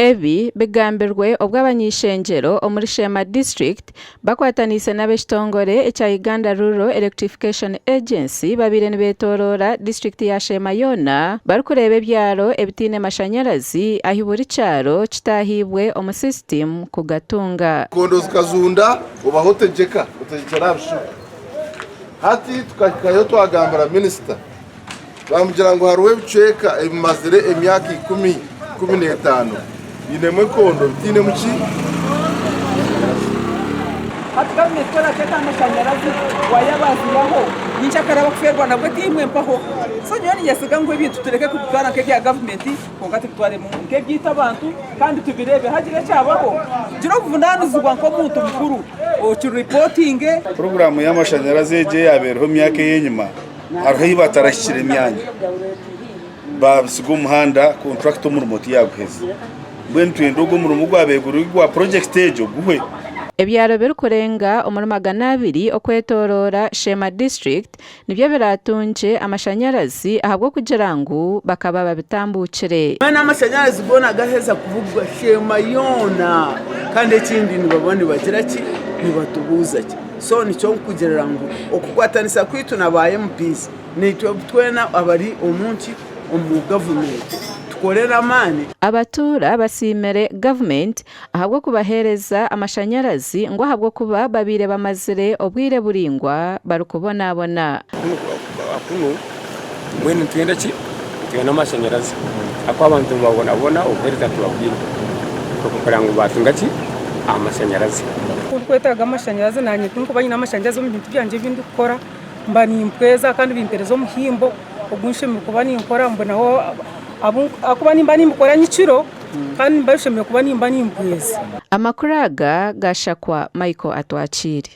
Ebi bigambirwe obwo abany'eishengyero omuri Sheema District bakwataniise n'ab'ekitongore ekya Uganda Rural Electrification Agency babaire nibetoroora disiturikiti ya Sheema yoona barikureeba ebyaro ebitaine mashanyarazi ahi buri kyaro kitaahiibwe omu sisitimu kugatunga. Ekondo zikazunda obaho otegyeka, otegyekyera aha bishuba. Hati tukahikayo twagambira minisita Baamugira ngu hariho ebicweka ebimazire emyaka ikumi, 15 biinemu ekondo bitainemu ki? Hati gavumenti ku erateeka aha mashanyarazi waaya baazihaho nyenkyakare abakufeerwa nabwo tiimwe mpaho. So nyowe ninyesiga ngu ebintu tureke kubitwara nk'ebya gavumenti kwonka tubitware nk'ebyaitu abantu kandi tubireebe hagira ekyabaho gira obuvunaanizibwa nk'omuntu mukuru okiripotinge. Puroguraamu y'amashanyarazi egi eyaabaire emyaka ey'enyima Hariho ei batarahikire emyanya baabitsiga omuhanda kontrakita omurimo tiyaaguheza. Mbwenu nitwenda ogwo omurimo ogwabaire guri ogwa purojekiti egyo guhwe. Ebyaro birikurenga omuri 200 okwetoroora Sheema District nibyo biraatungye amashanyarazi ahabw'okugira ngu bakaba babitambukire. Mbwenu amashanyarazi goona gaheza kubugwa Sheema yoona kandi ekindi nibaba nibagira ki? Nibatubuuza ki? So nikyo nkugirira ngu okukwatanisa kwaitu na ba MPs naitwe twena abari omunki omu gavumenti tukorere amaani. Abatuura basiimire gavumenti ahabw'okubaheereza amashanyarazi ngu ahabw'okuba babaire bamazire obwire buraingwa barikubonabona. Kunu mbwenu nitwenda ki? Nitwenda amashanyarazi ahakuba abantu nibabonabona obuheereza tibabwine kureba ngu baatunga ki? Amashanyarazi. Ku ndikwetaaga amashanyarazi naanye ku ndikuba nyine amashanyarazi omu bintu byangye ebi ndikukora mba nimpweza kandi bimpereza omuhimbo ogu nshemereire kuba ninkora mbonaho ahakuba nimba nimbikora nyekiro kandi nimba nshemereire kuba nimba nimpweza. Amakuru aga gashakwa Michael Atwakiire.